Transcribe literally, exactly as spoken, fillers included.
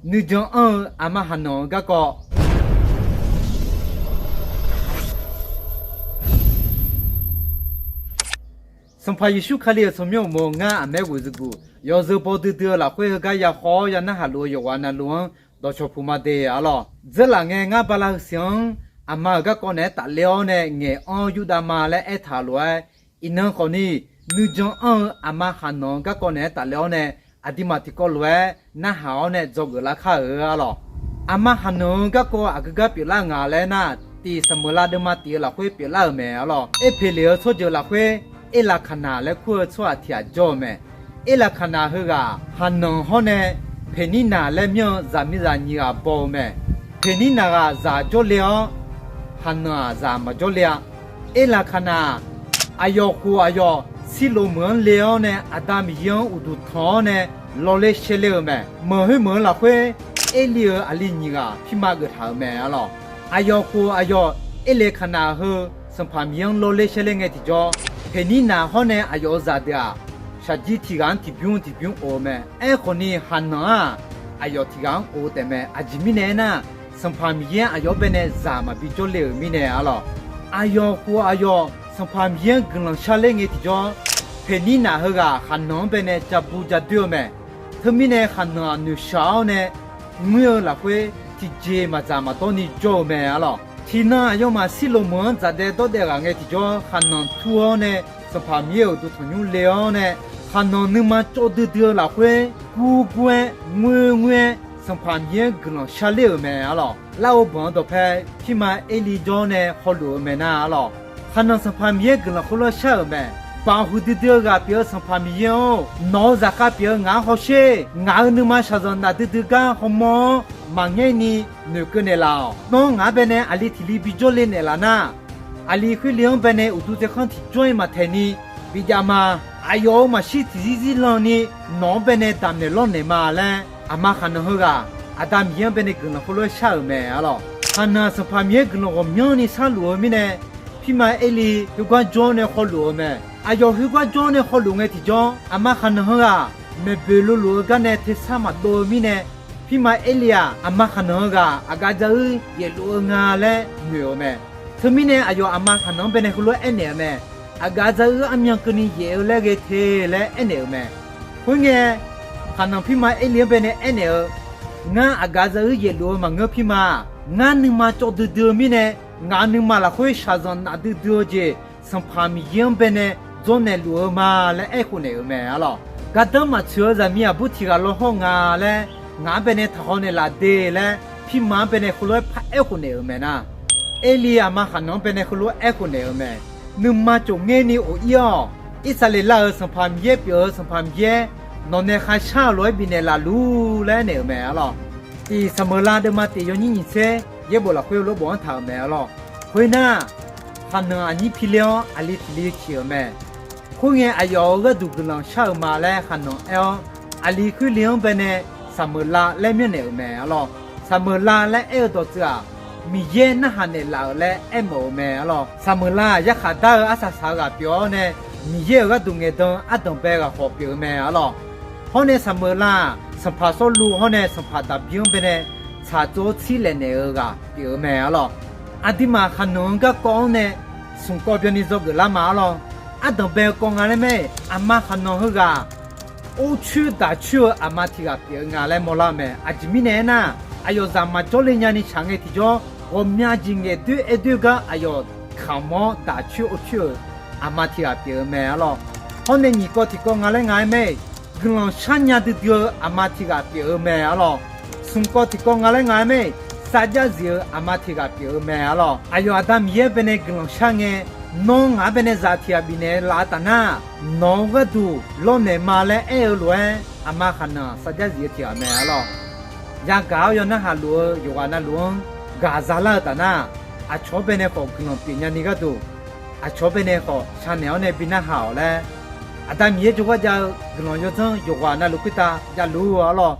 Nuijan anr-eu aqma Haqnanq-eu garkawv. Sanqpaq Yeqsur Kali-euq tsawrmyanr uqmov ngar aqmaer ghoeqzuqguq yawzeu baw duidui-eu lafkhoer heugar ya khawf-awr ya narhaq luf-eu yawqghaq navluf-anr dawqcawq puq ma de arlawr. Dzeurlaf ngae ngar bala heu siq-anr aqma-euq garkawv naeq-aer tafler-awr nae ngaeq anr-awr yurdav ma laer aertaq lof-aer, iqnan khawfni nuijan anr-eu aqma Haqnanq-eu garkawv naeq-aer tafler-awr nae aqduimaf tiqkawv lof-aer narhaq-awr nae dzawgeuf lar kar-euq arlawr. Aqma Haqnanq-eu garkawv aqgeu gar pyeuflar-euq nga laer nar, tiq Saqmeuqlav deuvma tiq-eu lafkhoer pyeuflar-euq mae arlawr. Erpeqleq-eu tsawrjeuq lafkhoer Erlaqkaqnaq laer kur-eu tsawrhaq tiq ghaq jawr-eu mae. Erlaqkaqnaq heughaq Haqnanq hawr nae Peqnirnaq laer myanr-eu zaqmiqzaq nyiq ghaq baw-eu mae. Peqnirnaq ghaq zaq jawrle-awr, Haqnanq-aq zaq maqjawr le-a. Erlaqkaqnaq-aq, aqyawf khof aqyawf Sirloq meuq-anr le-awr nae Aqda Miqyaer-anr uqduq tanq-awr nae lawrler shaerler-eu mae. Meuq khoermeuq-eu lafkhoer Erli-euq aqli nyiq ghaq pirma geuf taq-euq mae arlawr. Aqyawf khof aqyawf Erlaqkaqnaq heu Sanqpaq Miqyaer-anr lawrler shaerler ngae tiqjawr, Peqnirnaq hawr nae aqyawf-euq zaqdeuq-aq, shaqjir tiq ghaq-anr tiqbymr tiqbymr of-eu mae. Aerkhawfni Haqnanq-aq, aqyawf tiq ghaq-anr of-eu taefmae. Aqjeq mirnae aernar, Sanqpaq Miqyaer aqyawf-anr bae nae zaq maqbi jawrle-euq mirnae arlawr. Aqyawf khof aqyawf Sanqpaq Miqyaer-anr guiqlanq sharler ngae tiqjawr, Peqnirnaq heughaq Haqnanq-anr bae nae ja bu ja doer-eu mae. Teumirnae Haqnanq-aq noeqshaq-awr nae, muir-eu lafkhoer tiqjeq maqdzaq maqdawr ni jawr-eu mae arlawr. Tiqnan aqyawfmaf Sirloq meuq-anr dzaqdaev dawrdaev ghaq ngae tiqjawr, Haqnanq tur-awr nae Sanqpaq Miqyaer-euq uqduq tanqnymr le-awr nae, Haqnanq nuima cawv duidui-eu lafkhoer gur gur-aer ngoer ngoer-aer Sanqpaq Miqyaer-anr guiqlanq sharler-euq mae arlawr. Larghov banq-eu dawqpae pirma Erli jawr nae hawluf-eu mae nar arlawr. Haqnanq Sanqpaq Miqyaer guiqlanq khoerlof-aer shar-euq mae. Baq huiqdui dui-eu ghaq pyeuf-eu Sanqpaq Miqyaer-or, nawq-euq zaqkhav pyeuf-eu ngaq-anr hawsher. Ngaq-euq nuima shaqzanq naf duidui gar hawmawr-awr maqngaer ni noeqkeuv naeqlaf-awq. Nawr ngaq-anr bae nae aqli tiq li bi jawrle naeqlaf nar, aqli khoer li-anr bae nae uqduq tsaevkhanr tiqjawr-ir maqtaeq ni bijav ma. Aqyawf-euq maqshir tiqzir zir lan ni nawq-anr bae nae damqnaeq lawrnaeq ma laer, aqma Haqnanq heughaq Aqda Miqyaer-anr bae nae guiqlanq khoerlof-aer shar-euq mae arlawr. Haqnanq Sanqpaq Miqyaer guiqlanq ghawqmyanr ni sharluf-eu mirnae, pirma Erli khoergar jawr-awr nae hawluf-eu mae. Aqyawf khoergar jawr-awr nae hawluf ngae tiqjawr, aqma Haqnanq heughaq maeqboeq loluf-eu gar nae tersar maqdov-eu mirnae, pirma Erli-aq, aqma Haqnanq heughaq aqgaf dzaruir yaefluf-eu nga laer noeq-euq mae. Teumirnae aqyawf aqma Haqnanq-anr bae nae heulof-aer aernaeq-euq mae. Aqgaf dzaruir armyan keuvni yaef-eu laer ghae te laer aernaeq-euq mae. Khoerngae, Haqnanq pirma Erli-anr bae nae aernaeq-eu, Ngar aqgaf dzaruir yaefluf-eu maqngeur pirma-aq, ngar nuima cawv duidui-eu mirnae, ngaq-euq nuima lafkhoer shaqzanq naf duidui-eu jeq Sanqpaq Miqyaer-anr bae nae dzawrnaeq luf-eu ma laer aerkhof naeq-euq mae arlawr. Gardanr maqtsoeq-eu zaqmiq aqbur tiq ghaq law hawr nga laer ngaq-anr bae nae taqhaw naeqlaf de laer, pirma-anr bae nae heulof-aer paraer khof naeq-euq mae nar, Erli aqma Haqnanq-anr bae nae heulof-aer aerkhof naeq-euq mae. Nuima cofngaer ni of-ir-awq. Irsaqleqlav euq Sanqpaq Miqyaer pyeuf-eu Sanqpaq Miqyaer nawq nae kharshar-euq lof-aer bifnaeq laf lur laer aernaeq-euq mae arlawr. Tiq Saqmeuqlav deuvma tiq yawnyir nyiq tser yaerbof lafkhoer lof bofanr taq-euq mae arlawr. Khoernar, Haqnanq aqnyir pi ler-awr aqli tiq li ciq-euq mae. Khoerngae aqyawf-euq gharduq guiqlanq shar-euq ma laer Haqnanq aer-awr, aqli khoer li-anr bae nae Saqmeuqlav laer myanrnaeq-euq mae arlawr. Saqmeuqlav laer aer-eu dawqtsuif-aq, Miqyaer narhaq naeqlaf-euq laer aermawf-euq mae arlawr. Saqmeuqlav-aq yarkhaq dar-eu arsaq saq-eu ghaq pyeuf-awr nae, Miqyaer-euq gharduq ngaeqdan-eu ardanq bae ghaq khawf pyeuf-eu mae arlawr. Hawr nae Saqmeuqlav-aq, sanqpaq Sawrluv hawr nae sanqpaq Daqbir-anr bae nae tsaqtsov-awr tsir laef naeq-eu ghaq pyeuf-eu mae arlawr. Aqduimaf Haqnanq-eu garkawv-anr nae smq kawv byanni dzawgeuf lar ma arlawr. Ardanq bae-eu kawv nga laer mae, aqma Haqnanq heughaq-aq, or coer daq coer-eu aqma tiq ghaq pyeuf-eu nga laer mawrlar-eu mae. Aqjeq mirnae aernar, aqyawf zaq maqjawr le nyani shaq ngae tiqjawr, ghawqmya jeq ngaeq doer aer doer gar aqyawf kamq-awr daq coer or coer-euq aqma tiq ghaq pyeuf-eu mae arlawr. Hawr nae nyiq kawv tiq kawv nga laer nga-aer mae, guiqlanq sharnya duidui-eu aqma tiq ghaq pyeuf-eu mae arlawr. Smq kawv tiq kawv nga laer nga-aer mae, sarjax zif-eu aqma tiq ghaq pyeuf-eu mae arlawr. Aqyawf Aqda Miqyaer bae nae guiqlanq shar ngae, nawr ngaq-anr bae nae zaq tiq ghaq bifnaeq laf-eu taf nar, nawq-eu gharduq lawrnaeq ma laer aer-eu lof-aer, aqma Haqnanq sarjax zif-eu tiq ghaq mae arlawr. Yagaq-awr yawnarhaq luf-eu yawqghaq navluf-anr gaq zalar-eu taf nar, aqcawq-anr bae nae khawf guiqlanq pyeufnya ni gharduq, aqcawq-anr bae nae khawf shar naeq-awr nae bi narhaq-awq laer, Aqda Miqyaer jawrgar jav-eu guiqlanq yawdzanr yawqghaq navluf khoertav javluf-eu arlawr.